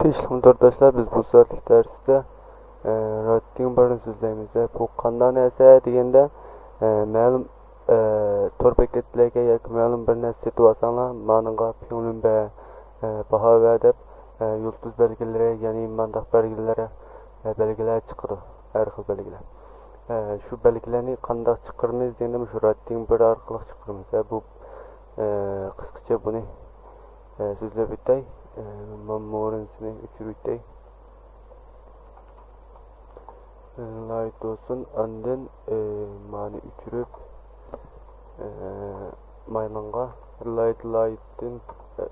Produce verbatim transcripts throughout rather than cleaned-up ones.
ئىشلىقمۇ تورداشلار، بىز بۇ سائەتلىك دەرستە، ئە، رايتىنگ بارنى سۆزلەيمىز. ئە، بۇ قانداق نەرسە دېگەندە، ئە، مەلۇم، ئە، تور بەتلەرگە ياكى مەلۇم بىر نەرسە سېتىۋالساڭلار، مانىڭغا پىڭلۈن بەر، ئە، باھا بەر دەپ، ئە، يۇلتۇز بەلگىلىرى، يەنى مانداق بەلگىلەر، ئە، بەلگىلەر چىقىدۇ، ھەر خىل بەلگىلەر. ئە، شۇ بەلگىلەرنى قانداق چىقىرىمىز دېگەندە، مۇشۇ رايتىنگ بار ئارقىلىق چىقىرىمىز. ئە، بۇ، ئە، قىسقىچە بۇنى ئە، سۆزلەپ ئۆتەي. ئە، مەن مورىنسىنى ئۆچۈرۈۋېتەي. ئە، لايت بولسۇن. ئاندىن، ئە، مانى ئۆچۈرۈپ، ئە، مايمانغا لايت لايتتىن، ئە،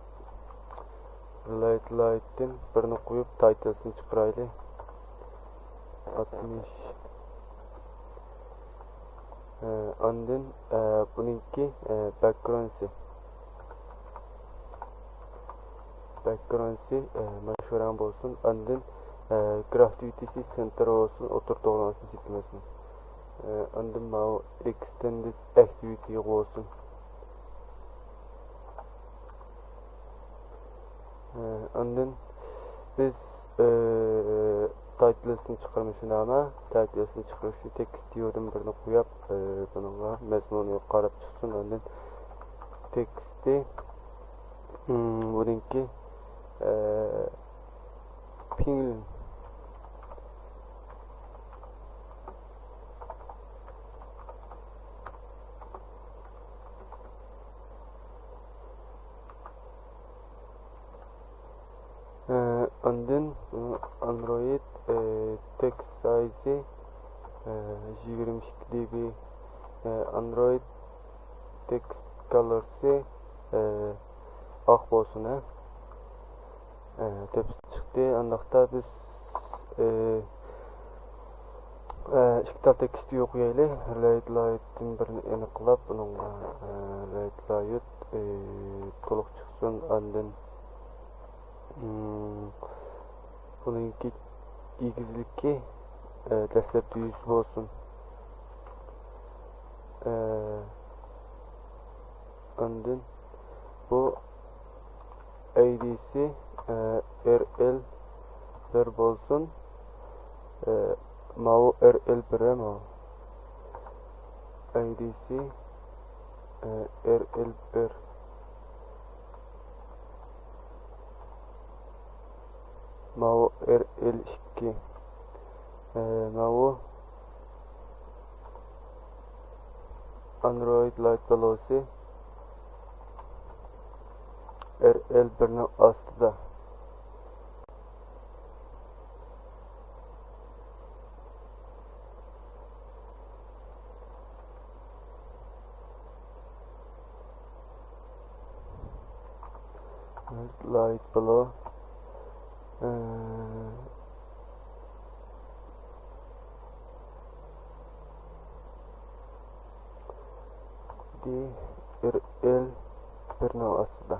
لايت لايتتىن بىرنى قويۇپ، تايتىلسىنى چىقىرايلى. ئاتمىش. ئە، ئاندىن، ئە، بۇنىڭكى، ئە، بەكگراۋندسى. بەكگراۋندسى، ئە، مانا شۇ رەڭ بولسۇن. ئاندىن، ئە، گراف ئاكتىۋىتىسى سېنتىر بولسۇن، ئوتتۇرا توغرىلانسۇن، جىتمەسمۇ. ئە، ئاندىن ماۋۇ ئېكستېندېد ئاكتىۋىتى بولسۇن. ئە، ئاندىن بىز، ئە، تايتىلسىنى چىقىرىمىز، شۇنداقمۇ؟ تايتىلسىنى چىقىرىش ئۈچۈن تېكىست دىيودىن بىرنى قويۇپ، ئە، بۇنىڭغا مەزمۇنى قاراپ چىقسۇن. ئاندىن تېكىستى، ئىم، بۇنىڭكى، ئە، پىڭلۈن. ئە، ئاندىن، ئە، ئاندرويد، ئە، تېكىست سايزى، ئە، يىگىرمە ئىككى دېبى، ئە، ئاندرويد تېكىست كالېرسى، ئە، ئاق بولسۇن، ھە. ئە، تۆپىسى چىقتى. ئانداقتا بىز، ئە، ئە، ئىككى تال تېكىست قويايلى. لايت لايتتىن بىرنى ئېنىقلاپ، بۇنىڭغا، ئە، لايت لايت، ئە، تولۇق چىقسۇن. ئاندىن، ئىم، بۇنىڭكى ئېگىزلىكى، ئە، دەسلەپتە يۈز بولسۇن. ئە، ئاندىن بۇ ئەيدىسى، ئە، ئېر ئېل بىر بولسۇن. ئە، ماۋۇ ئېر ئېل بىر، ماۋۇ. ئەيدىسى، ئە، ئېر ئېل بىر. ماۋۇ ئېر ئېل ئىككى. ئە، ماۋۇ ئاندرويد لايت بالوسى ئېر ئېل بىرنىڭ ئاستىدا. لايت بلو. ئە، دى ئېر ئېل بىرنىڭ ئاستىدا.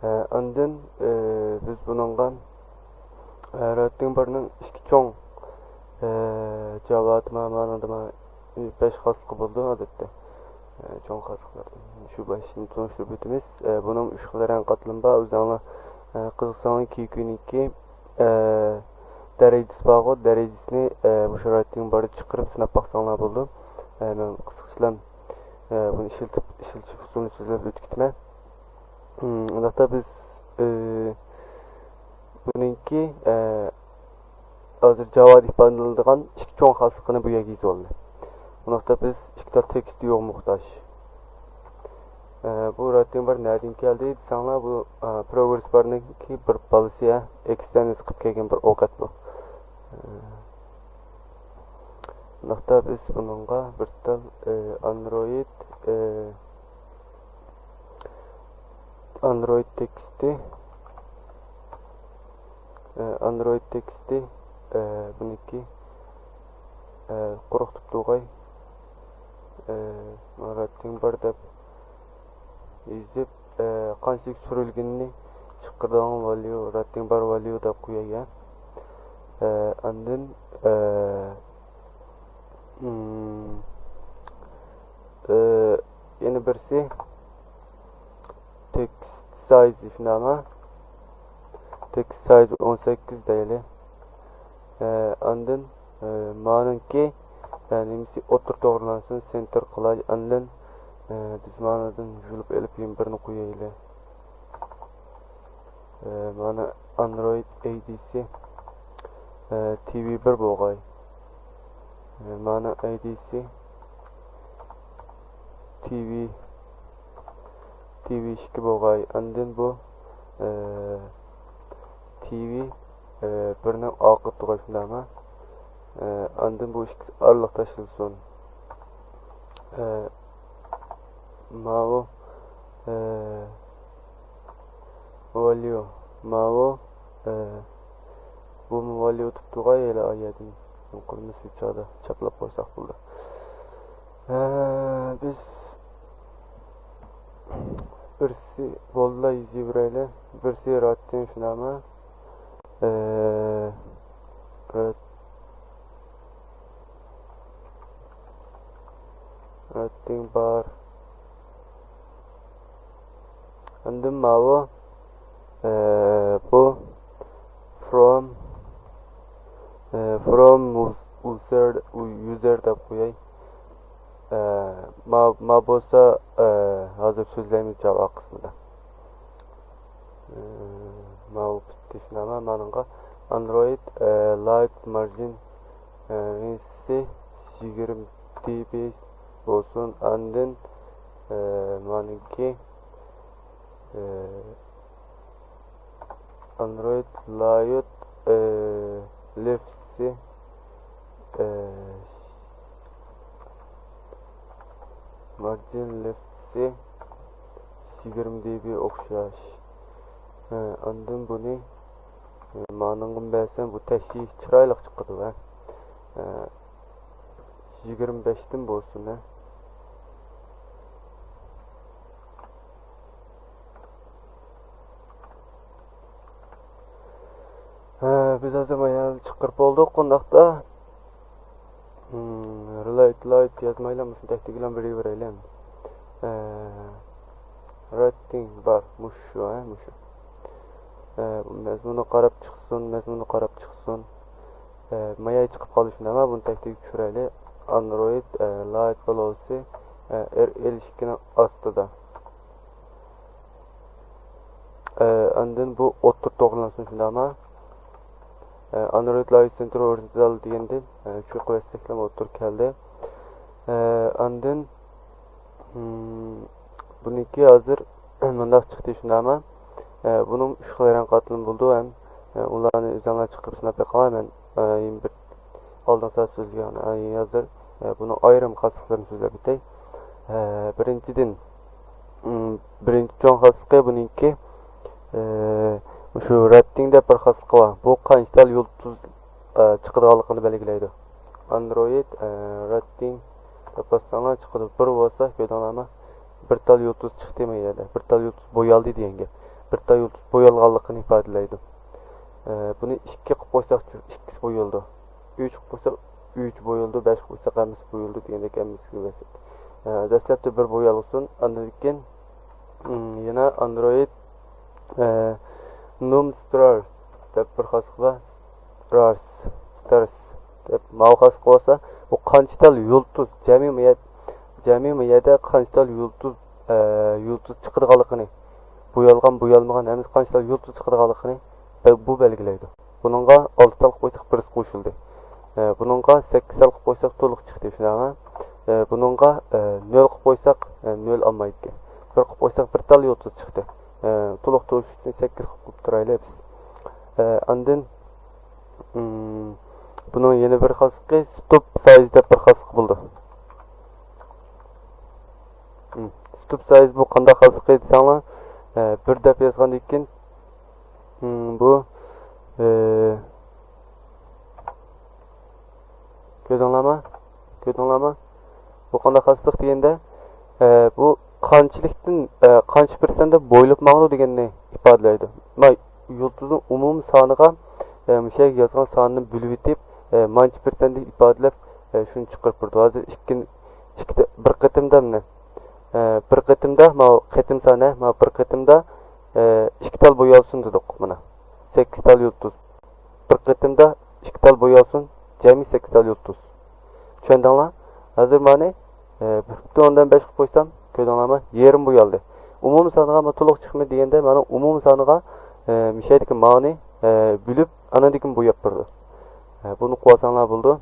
ئە، ئاندىن، ئە، بىز بۇنىڭغا، ئە، رايتىنگ بارنىڭ ئىككى چوڭ، ئە، جاۋا مانا مانىڭدا بەش خاسلىقى بولىدۇ، ئادەتتە. ئە، چوڭ خاسلىقلاردىن شۇ بەشنى تونۇشتۇرۇپ ئۆتىمىز. ئە، بۇنىڭ ئۈچ خىل رەڭ قاتلىمى بار. ئۆزۈڭلار، ئە، قىزىقساڭلار، كېيىنكى، ئە، دەرىجىسى بارغۇ، دەرىجىسىنى، ئە، مۇشۇ رايتىنگ باردا چىقىرىپ سىناپ باقساڭلار بولىدۇ. ئە، مەن قىسقىچىلا، ئە، بۇنى ئىشلىتىپ، ئىشلىتىش ئۇسۇلىنى سۆزلەپ ئۆتۈپ كېتىمەن. ئىم، ئۇنداقتا بىز، ئى، بۇنىڭكى، ئە، ھازىر جاۋادا ئىپادىلىنىدىغان ئىككى چوڭ خاسلىقىنى بۇ يەرگە يېزىۋالدى. ئۇنداقتا بىز ئىككى تال تېكىست دىيوغا موھتاج. ئە، بۇ رايتىنگ بار نەدىن كەلدى دېسەڭلار، بۇ، ئە، پروگرېس بارنىڭكى بىر بالىسى، ئە، ئېكستېندېد قىلىپ كەلگەن بىر ئوقەت بۇ. ئە، ئۇنداقتا بىز بۇنىڭغا بىر تال، ئە، ئاندرويد، ئە، ئاندرويد تېكىستى، ئە، ئاندرويد تېكىستى، ئە، بۇنىڭكى، ئە، قۇرۇق تۇتۇغاي، ئە، رايتىنگ بار دەپ يېزىپ، ئە، قانچىلىك سۈرۈلگىنىنى چىقىرىدىغان ۋاليۇ، رايتىنگ بار ۋاليۇ دەپ قوياي. ئە، ئاندىن، ئە، ئىم، ئە، يەنە بىرسى تېكىست سايزى، شۇنداقمۇ؟ تېكىست سايزى ئون سەككىز دەيلى. ئە، ئاندىن، ئە، مانىڭكى، ئە، نېمىسى ئوتتۇرا توغرىلانسۇن، سېنتىر قىلاي. ئاندىن، ئە، بىز مانىدىن يۇلۇپ ئېلىپ يەنە بىرنى قويايلى. ئە، مانا ئاندرويد ئەيدىسى، ئە، تىۋى بىر بولغاي. ئە، مانا ئەيدىسى تىۋى، تىۋى ئىككى بولغاي. ئاندىن بۇ، ئە، تىۋى، ئە، بىرنىڭ ئارقا تۇغاي شۇنداقمۇ؟ ئە، ئاندىن بۇ ئىككىسى ئارىلىق تاشلىسۇن. ئە، ماۋۇ، ئە، ۋاليۇ، ماۋۇ، ئە، بۇمۇ ۋاليۇ تۇتۇغاي ھېلى ئايەدىن. نېمە قىلىمىز شۇ چاغدا؟ چاپلاپ قويساق بولدى. ئە، بىز بىرسى بولدىلا يېزىۋېرەيلى. بىرسى راتتىن شۇنداقمۇ؟ ئە، رات-، راتتىن بار. ئاندىن ماۋۇ، ئە، بۇ from، ئە، from user، user دەپ قوياي. ئە، ما، ما بولسا، ئە، ھازىر سۆزلەيمىز جاۋا قىسمىدا. ئە، ماۋۇ پۈتتى شۇنداقمۇ؟ مانىڭغا ئاندرويد، ئە، لايت مارجىن، ئە، رېنجىسى يىگىرمە دېبى بولسۇن. ئاندىن، ئە، مانىڭكى، ئە، ئاندرويد لايت، ئە، لېفسى، ئە، مارجىن لېفسى يىگىرمە دېبى ئوخشاش. ئە، ئاندىن بۇنى، ئە، مانىڭغىمۇ بەرسەم، بۇ تەكشى چىرايلىق چىقىدۇ، ھە. ئە، يىگىرمە بەشتىن بولسۇن، ھە. ھە، بىز ھازىر مايال چىقىرىپ بولدۇق، قانداقتا؟ ھىم، رىلايت لايت يازمايلا، مۇشۇ تەكتىگىلا بېرىۋېرەيلى. ئە، راتتىن بار، مۇشۇ، ھە، مۇشۇ. ئە، مەزمۇنى قاراپ چىقسۇن، مەزمۇنى قاراپ چىقسۇن. ئە، ماياي چىقىپ قالدى شۇنداقمۇ؟ بۇنى تەكتىگە چۈشۈرەيلى. ئاندرويد، ئە، لايت بولسى، ئە، ئېر ئېل ئىككىنىڭ ئاستىدا. ئە، ئاندىن بۇ ئوتتۇرا توغرىلانسۇن شۇنداقمۇ؟ ئە، ئاندرويد لايت سېنتر ھورىزونتال دېگەندىن، ئە، چوقۇۋەتسەكلا ئوتتۇرا كەلدى. ئە، ئاندىن، ھىم، بۇنىڭكى ھازىر مۇنداق چىقتى شۇنداقمۇ؟ ئە، بۇنىڭ ئۈچ خىل رەڭ قاتلىمى بولىدۇ ھەم، ئە، ئۇلارنى ئۆزۈڭلار چىقىرىپ سىناپ بېقىڭلار. مەن، ئە، يەنە بىر ئالدىنقى سەۋەت سۆزلىگەن، ئە، ھازىر، ئە، بۇنىڭ ئايرىم خاسلىقلىرىنى سۆزلەپ ئۆتەي. ئە، بىرىنچىدىن، ئىم، بىرىنچى چوڭ خاسلىقى بۇنىڭكى، ئە، مۇشۇ راتتىن دەپ بىر خاسلىقى بار. بۇ قانچە تال يۇلتۇز، ئە، چىقىدىغانلىقىنى بەلگىلەيدۇ. ئاندرويد، ئە، راتتىن دەپ باسساڭلار چىقىدۇ. بىر بولسا كۆردۈڭلارمۇ؟ بىر تال يۇلتۇز چىقتى ما يەردە. بىر تال يۇلتۇز بويالدى دېگەن گەپ. بىر تال يۇلتۇز بويالغانلىقىنى ئىپادىلەيدۇ. ئە، بۇنى ئىككى قىلىپ قويساقچۇ، ئىككىسى بويالدى. ئۈچ قىلىپ قويساق، ئۈچ بويالدى، بەش قىلىپ قويساق، ھەممىسى بويالدى دېگەندەك ھەممىسىگە بەرسەك. ئە، دەسلەپتە بىر بويالغۇسۇن، ئاندىن كېيىن، ئىم، يەنە ئاندرويد، ئە، نۇم ستار دەپ بىر خاسلىقى بار. ستارس، ستارس دەپ ماۋۇ خاسلىقى بولسا، بۇ قانچە تال يۇلتۇز، جەمئىي مۇ يەر-، جەمئىي مۇ يەردە قانچە تال يۇلتۇز، ئە، يۇلتۇز چىقىدىغانلىقىنى، بويالغان، بويالمىغان، ھەممىسى قانچە تال يۇلتۇز چىقىدىغانلىقىنى بە-، بۇ بەلگىلەيدۇ. بۇنىڭغا ئالتە تال قىلىپ قويساق، بىرسى قوشۇلدى. ئە، بۇنىڭغا سەككىز تال قىلىپ قويساق، تولۇق چىقتى، شۇنداقمۇ؟ ئە، بۇنىڭغا، ئە، نۆل قىلىپ قويساق، ئە، نۆل ئالمايدىكەن. بىر قىلىپ قويساق، بىر تال يۇلتۇز چىقتى. ئە، تولۇق تولۇشۇشنى سەككىز قىلىپ تۇرايلى بىز. ئە، ئاندىن، ئىم، بۇنىڭ يەنە بىر خاسلىقى ستوپ سايز دەپ بىر خاسلىقى بولىدۇ. ئىم، ستوپ سايز بۇ قانداق خاسلىقى دېسەڭلار، ئە، بىر دەپ يازغاندىن كېيىن، ئىم، بۇ، ئە، كۆردۈڭلارمۇ؟ كۆردۈڭلارمۇ؟ بۇ قانداق خاسلىق دېگەندە، ئە، بۇ قانچىلىكتىن، ئە، قانچە پىرسەنتتە بويىلىپ ماڭىدۇ دېگەننى ئىپادىلەيدۇ. مانا يۇلتۇزنىڭ ئومۇمىي سانىغا، ئە، مۇشۇ يەرگە يازغان سانىنى بۆلۈۋېتىپ، ئە، مانچە پىرسەنتتە ئىپادىلەپ، ئە، شۇنى چىقىرىپ بېرىدۇ. ھازىر ئىككى، ئىككى، بىر قېتىمدا مانا، ئە، بىر قېتىمدا، مانا قېتىم سانى، مانا بىر قېتىمدا، ئە، ئىككى تال بويالسۇن دېدۇق مانا. سەككىز تال يۇلتۇز. بىر قېتىمدا ئىككى تال بويالسۇن، جەمئىي سەككىز تال يۇلتۇز. چۈشەندىڭلار؟ ھازىر مانى، ئە، بىر پۈتۈن ئوندىن بەش قىلىپ قويسام، كۆردۈڭلارمۇ؟ يېرىم بويالدى. ئومۇمىي سانىغا ما تولۇق چىقمىدى دېگەندە، مانا ئومۇمىي سانىغا، ئە، مىشەيدىكى مانى، ئە، بۆلۈپ، ئانىڭدىن كېيىن بوياپ بېرىدۇ. ئە، بۇنى قىلىۋالساڭلار بولىدۇ.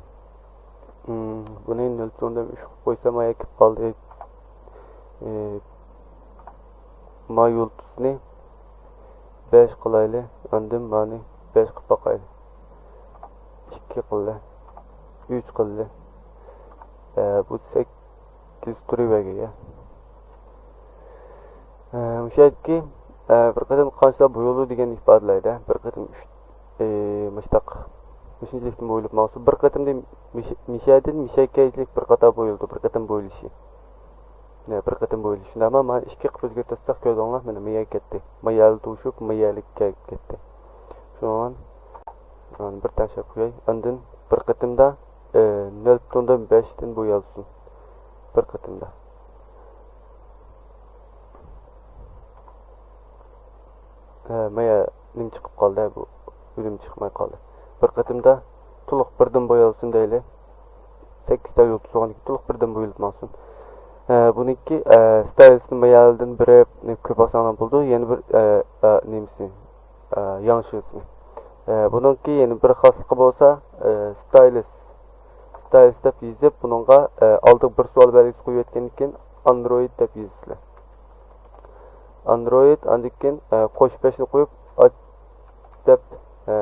مم، بۇنى نۆل پۈتۈن ئوندىن ئۈچ قىلىپ قويسام، ما يەكىپ قالدى. ئى، ما يۇلتۇزنى بەش قىلايلى، ئاندىن مانى بەش قىلىپ باقايلى. ئىككى قىلدى، ئۈچ قىلدى. ئە، بۇ سەككىز تۇرۇۋەرگەن يا. ئە، مۇشۇ يەردىكى، ئە، بىر قېتىم قانچىلار بويىلىدۇ دېگەننى ئىپادىلەيدۇ. بىر قېتىم ئۈچ، ئى، مۇشتاق. مۇشۇنچىلىكتىن بويىلىپ ماڭسۇن. بىر قېتىمدا مىش-، مىشەدىن مىشەگىچىلىك بىر قاتار بويىلىدۇ. بىر قېتىم بويىلىشى. نە، بىر قېتىم بويىلىشى. شۇنداقمۇ؟ مانا ئىككى قىلىپ ئۆزگەرتسەك، كۆردۈڭلار، مانا مىيەگە كەتتى. مىيەلدە توشۇپ، مىيەلىككە كەتتى. شۇڭا مانا بىر تەڭشەپ قوياي. ئاندىن بىر قېتىمدا، ئى، نۆل پۈتۈن ئوندىن بەشتىن بويالسۇن. بىر قېتىمدا. ھە، مايا نېمە چىقىپ قالدى، بۇ ئۈنۈم چىقماي قالدى. بىر قېتىمدا تولۇق بىردىن بويالسۇن دەيلى. سەككىز تال يۇلتۇز بولغاندىن كېيىن تولۇق بىردىن بويىلىپ ماڭسۇن. ھە، بۇنىڭكى، ئە، ستايلىسىنى مايالدىن بېرىپ، نېمە، كۆرۈپ باقساڭلار بولىدۇ. يەنە بىر، ئە، ئە، نېمىسى، ئە، ياڭشىسىنى. ئە، بۇنىڭكى يەنە بىر خاسلىقى بولسا، ئە، ستايلىس، ستايلىس دەپ يېزىپ، بۇنىڭغا، ئە، ئالدىغا بىر سوئال بەلگىسى قويۇۋەتكەندىن كېيىن، ئاندرويد دەپ يېزىسىلەر. ئاندرويد، ئاندىن كېيىن، ئە، قوش پەشنى قويۇپ، ئاچ دەپ، ئە،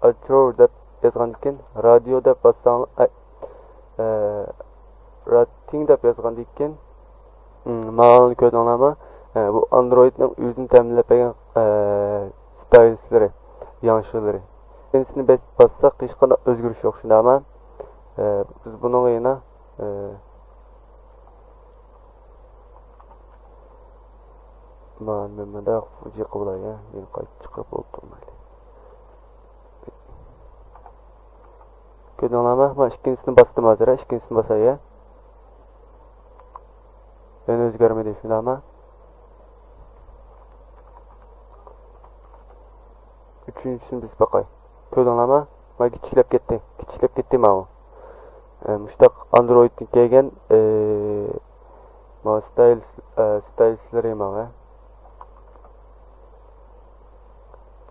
ئاچرور دەپ يازغاندىن كېيىن، رادىيو دەپ باسساڭلار، ئە، ئە، راتىڭ دەپ يازغاندىن كېيىن، مم، ماۋۇنى كۆردۈڭلارمۇ؟ ئە، بۇ ئاندرويدنىڭ ئۆزىنى تەمىنلەپ بەرگەن، ئە، ستايلىسلىرى، ياڭشىلىرى. ئىككىنچىسىنى بەس-، باسساق، ھېچقانداق ئۆزگىرىش يوق، شۇنداقمۇ؟ ئە، بىز بۇنىڭغا يەنە، ئە، مانا مەن مۇنداق جىقى بولاي، يەنە قايتا چىقىرىپ ئولتۇرمايلى. كۆردۈڭلارمۇ؟ مانا ئىككىنچىسىنى باستىم ھازىر، ئىككىنچىسىنى باساي. يەنە ئۆزگەرمىدى، شۇنداقمۇ؟ ئۈچىنچىسىنى بېسىپ باقاي. كۆردۈڭلارمۇ؟ مانا كىچىكلەپ كەتتى. كىچىكلەپ كەتتى ماۋۇ. ئە، مۇشۇنداق ئاندرويدتىن كەلگەن، ئە، ماۋۇ ستايلىس، ئە، ستايلىسلىرى ماۋۇ.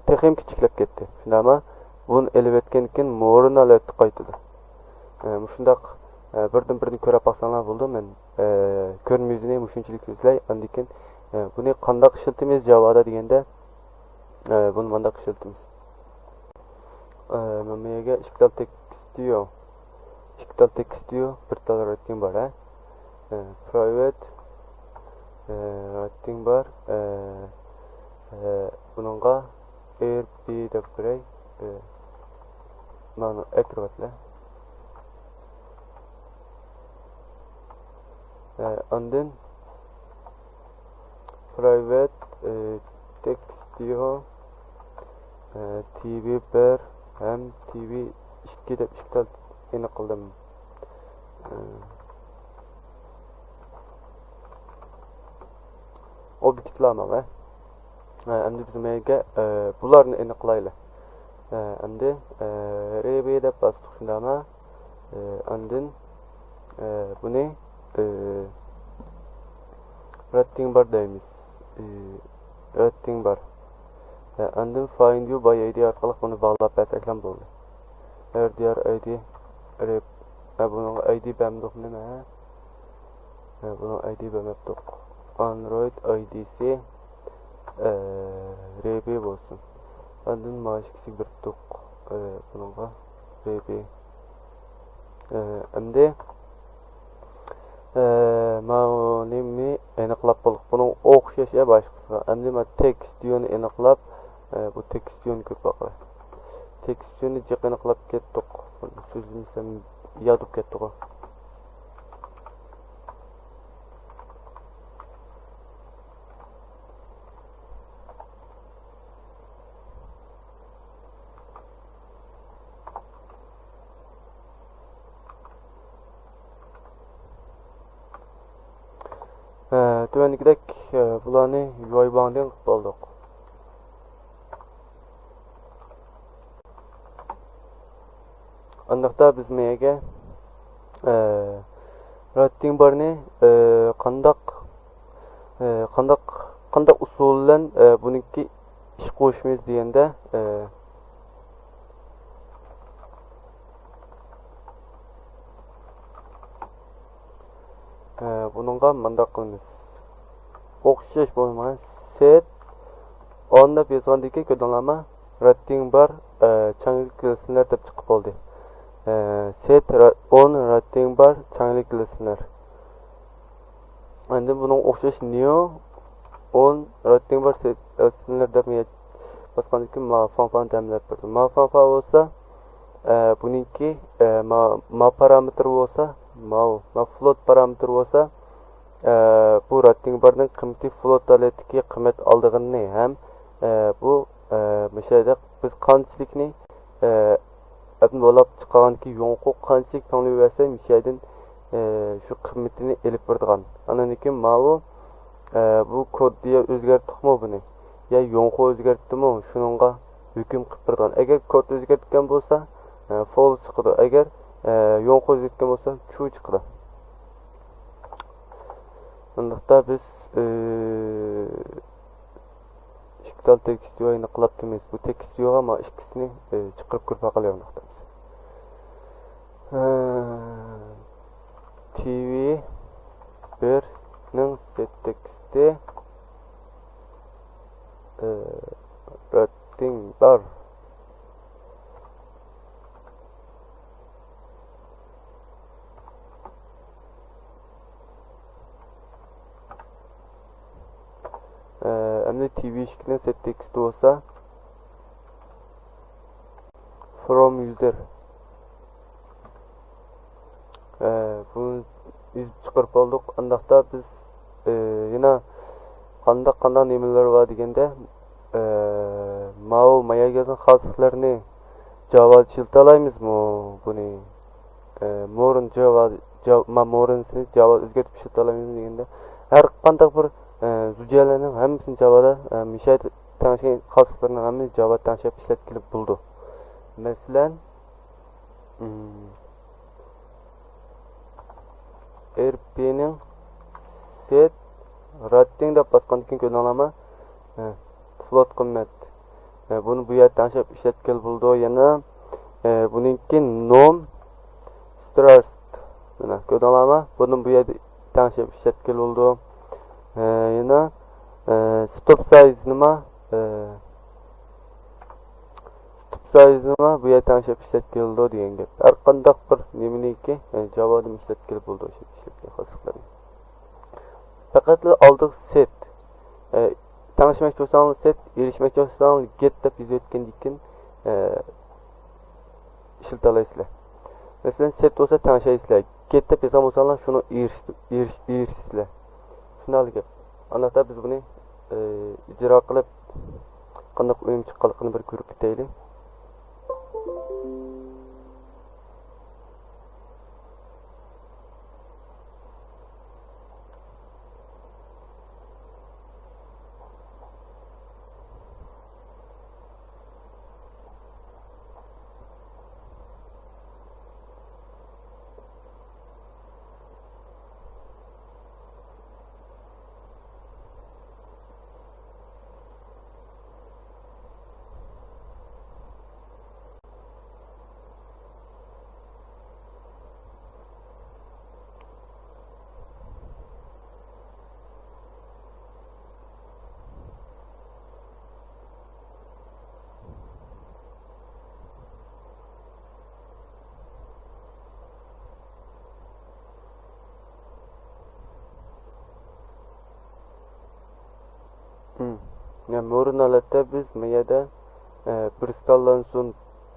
تېخىمۇ كىچىكلەپ كەتتى. شۇنداقمۇ؟ بۇنى ئېلىۋەتكەندىن كېيىن مورىنى ھالەتتە قايتىدۇ. ئە، مۇشۇنداق، ئە، بىردىن بىرنى كۆرۈپ باقساڭلار بولىدۇ. مەن، ئە، كۆرمە يۈزىنى مۇشۇنچىلىك سۆزلەي. ئاندىن كېيىن، ئە، بۇنى قانداق ئىشلىتىمىز جاۋادا دېگەندە، ئە، بۇنى مانداق ئىشلىتىمىز. ئە، مەن بۇ يەرگە ئىككى تال تېكىستىيو، ئىككى تال تېكىستىيو، بىر تال رەتىڭ بار، ھە؟ ئە، پرايۋەت، ئە، رەتىڭ بار، ئە، ئە، بۇنىڭغا ئېر بى دەپ بېرەي. ئە، مانا ئەكىرىۋەتلە. ئە، ئاندىن پرايۋەت، ئە، تېكىستىيو، ئە، تىۋى بىر ھەم تىۋى ئىككى دەپ ئىككى تال ئېنىق قىلدىم. ئە، ئوبيېكتلارمۇ، ھە؟ ئە، ئەمدى بىز مەيگە، ئە، بۇلارنى ئېنىقلايلى. ئە، ئەمدى، ئە، رېبى دەپ باستۇق، شۇنداقمۇ؟ ئە، ئاندىن، ئە، بۇنى، ئە، رەتتىڭ بار دەيمىز. ئە، رەتتىڭ بار. ئە، ئاندىن فايند يۇ باي ئايدى ئارقىلىق بۇنى باغلاپ بەرسەكلا بولدى. ئەر دىيار ئايدى رېپ. ئە، بۇنىڭغا ئايدى بەرمىدۇق نېمە؟ ئە، بۇنىڭ ئايدى بەرمەپتۇق. ئاندرويد ئايدىسى، ئە، رېبى بولسۇن. ئاندىن ماشىكىسى بېرىپتۇق، ئە، بۇنىڭغا رېبى. ئە، ئەمدى، ئە، ماۋۇنى ئېنىقلاپ بولدۇق. بۇنىڭ ئوخشاش يا باشقىسىغا. ئەمدى مانا تېكىست ۋىيۇنى ئېنىقلاپ، ئە، بۇ تېكىست ۋىيۇنى كۆرۈپ باقايلى. تېكىست ۋىيۇنى جىق ئېنىقلاپ كەتتۇق. بۇنى سۆزلىمىسەم ياد بولۇپ كەتتىغۇ. ھە، تۆۋەندىكىدەك، ھە، بۇلارنى يۇۋاي باڭدىن قىلىپ بولدۇق. ئانداقتا بىز مەيەگە، ئە، راتتىڭ بارنى، ئە، قانداق، ئە، قانداق، قانداق ئۇسۇل بىلەن، ئە، بۇنىڭكى ئىش قوشىمىز دېگەندە، ئە، ئە، بۇنىڭغا مانداق قىلىمىز. ئوخشاش بولمىغان سېت ئون دەپ يازغاندىن كېيىن كۆردۈڭلارمۇ؟ راتتىڭ بار، ئە، چاڭلىك لىسنېر دەپ چىقىپ بولدى. ئە، سېت را-، ئون راتتىڭ بار چاڭلىك لىسنېر. ئاندىن بۇنىڭغا ئوخشاش نيۇ ئون راتتىڭ بار سېت لىسنېر دەپ يە-، باسقاندىن كېيىن ما فاڭفانى تەمىنلەپ بېرىدۇ. ما فاڭفا بولسا، ئە، بۇنىڭكى، ئە، ما، ما پارامېتىر بولسا، ماۋۇ، ما فلوت پارامېتىر بولسا، ئە، بۇ راتتىڭ بارنىڭ قىممىتى فلوت ھالەتتىكى قىممەت ئالىدىغىنىنى ھەم، ئە، بۇ، ئە، مۇشۇ يەردە بىز قانچىلىكنى، ئە، ئەپنى بولاپ چىقارغاندىكى يوڭقۇ قانچىلىك پېڭلۈي بەرسە، مۇشۇ يەردىن، ئە، شۇ قىممىتىنى ئېلىپ بېرىدىغان. ئاندىن كېيىن ماۋۇ، ئە، بۇ كودنى يا ئۆزگەرتتۇقمۇ بۇنى؟ يا يوڭقۇ ئۆزگەرتتىمۇ؟ شۇنىڭغا ھۆكۈم قىلىپ بېرىدىغان. ئەگەر كود ئۆزگەرتكەن بولسا، ئە، فولس چىقىدۇ. ئەگەر، ئە، يوڭقۇ ئۆزگەرتكەن بولسا، ترۇ چىقىدۇ. ئۇنداقتا بىز، ئى، ئىككى تال تېكىست ۋيۇنى قىلىپتىمىز. بۇ تېكىست ۋيۇغا ما ئىككىسىنى، ئى، چىقىرىپ كۆرۈپ باقايلى ئۇنداقتا بىز. ئى، تىۋى بىرنىڭ سېت تېكىستى، ئى، راتتىڭ بار. ئەمدى تىۋى ئىككىنىڭ سېت تېكىستى بولسا، فروم يۇزەر. بۇنى يېزىپ چىقىرىپ بولدۇق. ئانداقتا بىز، ئە، يەنە قانداق، قانداق نېمىلەر بار دېگەندە، ئە، ماۋۇ مايا يازغان خاسلىقلىرىنى جاۋادا ئىشلىتەلەيمىزمۇ بۇنى؟ ئە، مورىن جاۋا، جاۋ-، ما مورىنسىنى جاۋادا ئۆزگەرتىپ ئىشلىتەلەيمىزمۇ دېگەندە، ھەر قانداق بىر، ئە، زۇجيەلەرنىڭ ھەممىسىنى جاۋادا، ئە، مىشايدا تەڭشەي خاسلىقلىرىنىڭ ھەممىسىنى جاۋادا تەڭشەپ ئىشلەتكىلى بولىدۇ. مەسىلەن، ئىم، ئېرپىنىڭ سېت راتتىڭ دەپ باسقاندىن كېيىن كۆردۈڭلارمۇ؟ ھە، فلوت قىممەت. ھە، بۇنى بۇ يەردە تەڭشەپ ئىشلەتكىلى بولىدۇ. يەنە، ھە، بۇنىڭكى نوم سترارست. مانا، كۆردۈڭلارمۇ؟ بۇنى بۇ يەردە تەڭشەپ ئىشلەتكىلى بولىدۇ. ھە، يەنە، ھە، ستوپ سايز نېمە؟ ھە، ستوپ سايزنىمۇ بۇ يەردە تەڭشەپ ئىشلەتكىلى بولىدۇ دېگەن گەپ. ھەر قانداق بىر نېمىنىكى، يەنى جاۋادىمۇ ئىشلەتكىلى بولىدۇ، ئىشلەتكەن خاسلىقلىرىنى. پەقەتلا ئالدىغا سېت، ئە، تەڭشىمەكچى بولساڭلار سېت، ئېرىشمەكچى بولساڭلار گېت دەپ يېزىۋەتكەندىن كېيىن، ئە، ئىشلىتەلەيسىلەر. مەسىلەن، سېت بولسا تەڭشەيسىلەر، گېت دەپ يازغان بولساڭلار شۇنىڭ ئېرىش-، ئېرىش-، ئېرىشىسىلەر. شۇنداقلا گەپ. ئانداقتا بىز بۇنى، ئى، ئىجرا قىلىپ، قانداق ئۈنۈم چىققانلىقىنى بىر كۆرۈپ كېتەيلى. مم. يا، مورىن ھالەتتە بىز ما يەردە، ئە، بىر ستانلانسۇن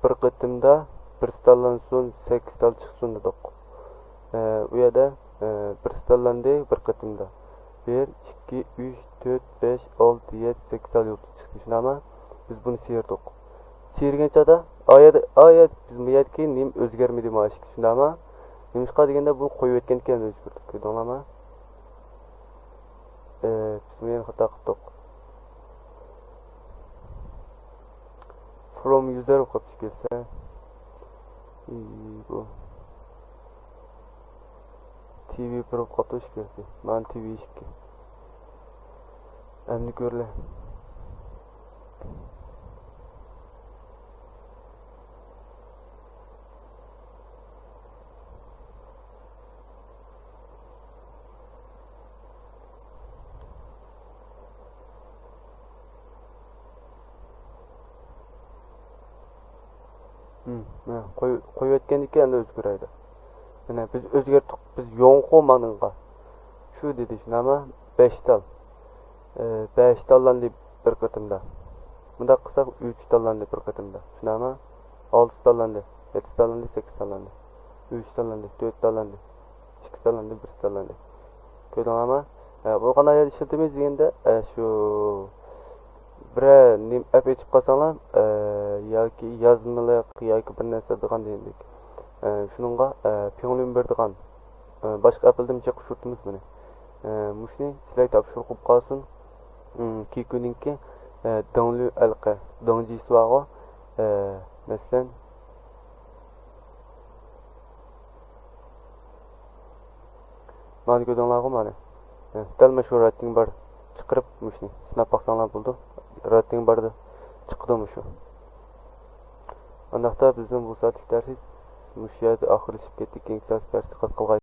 بىر قېتىمدا، بىر ستانلانسۇن سەككىز تال چىقسۇن دېدۇق. ئە، ئۇ يەردە، ئە، بىر ستانلاندى بىر قېتىمدا. بىر، ئىككى، ئۈچ، تۆت، بەش، ئالتە، يەتتە، سەككىز تال يۇلتۇز چىقتى، شۇنداقمۇ؟ بىز بۇنى سىيىردۇق. سىيىرگەن چاغدا، ئايەت، ئايەت، بىز بۇ يەردىكى نېمە ئۆزگەرمىدى مانا ئىككى، شۇنداقمۇ؟ نېمىشقا دېگەندە، بۇنى قويۇۋەتكەن ئىكەن، ئۆزگەرتىپ، كۆردۈڭلارمۇ؟ ئى، بىز بۇنى يەنە خاتا قىپتۇق. فروم يۇزەر بولۇپ قاپتۇ كەلسە. ئى، بۇ. تىۋى بىر بولۇپ قاپتۇ ئىككىسى. مانا تىۋى ئىككى. ئەمدى كۆرلى. ھىم، مانا قوي-، قويۇۋەتكەندىكىن ئەمدى ئۆزگىرەيدۇ. مانا بىز ئۆزگەرتتۇق، بىز يوڭقۇ مانىڭغا. شۇ دېدى، شۇنداقمۇ؟ بەش تال. ئى، بەش تاللاندى بىر قېتىمدا. مۇنداق قىلساق، ئۈچ تاللاندى بىر قېتىمدا. شۇنداقمۇ؟ ئالتە تاللاندى، يەتتە تاللاندى، سەككىز تاللاندى. ئۈچ تاللاندى، تۆت تاللاندى، ئىككى تاللاندى، بىر تاللاندى. كۆردۈڭلارمۇ؟ ئە، بۇ قانداق يەردە ئىشلىتىمىز دېگەندە، ئە، شۇ بىرەر نېمە ئەپ ئېچىپ قالساڭلار، ئە، ياكى يازمىلىق ياكى بىر نەرسە دېگەن دېگەندەك. ئە، شۇنىڭغا، ئە، پىڭلۈن بېرىدىغان، ئە، باشقا ئەپلىدىن جىق ئۇچرىتىمىز بۇنى. ئە، مۇشۇنى سىلەرگە تاپشۇرۇق بولۇپ قالسۇن. ئىم، كېكۈنىڭكى، ئە، دېڭلۈ ئەلقە، دېڭجىسى بارغۇ، ئە، مەسىلەن، مانا كۆردۈڭلارغۇ مانا. ھە، دەل مۇشۇ رەتتىڭ بار چىقىرىپ مۇشۇنى سىناپ باقساڭلار بولىدۇ. رەتتىڭ باردا چىقىدۇ مۇشۇ. ئانداقتا بىزنىڭ بۇ سائەتلىك دەرسىمىز مۇشۇ يەردە ئاخىرلىشىپ كەتتى. كېيىنكى سائەتلىك دەرستە قىلغاي.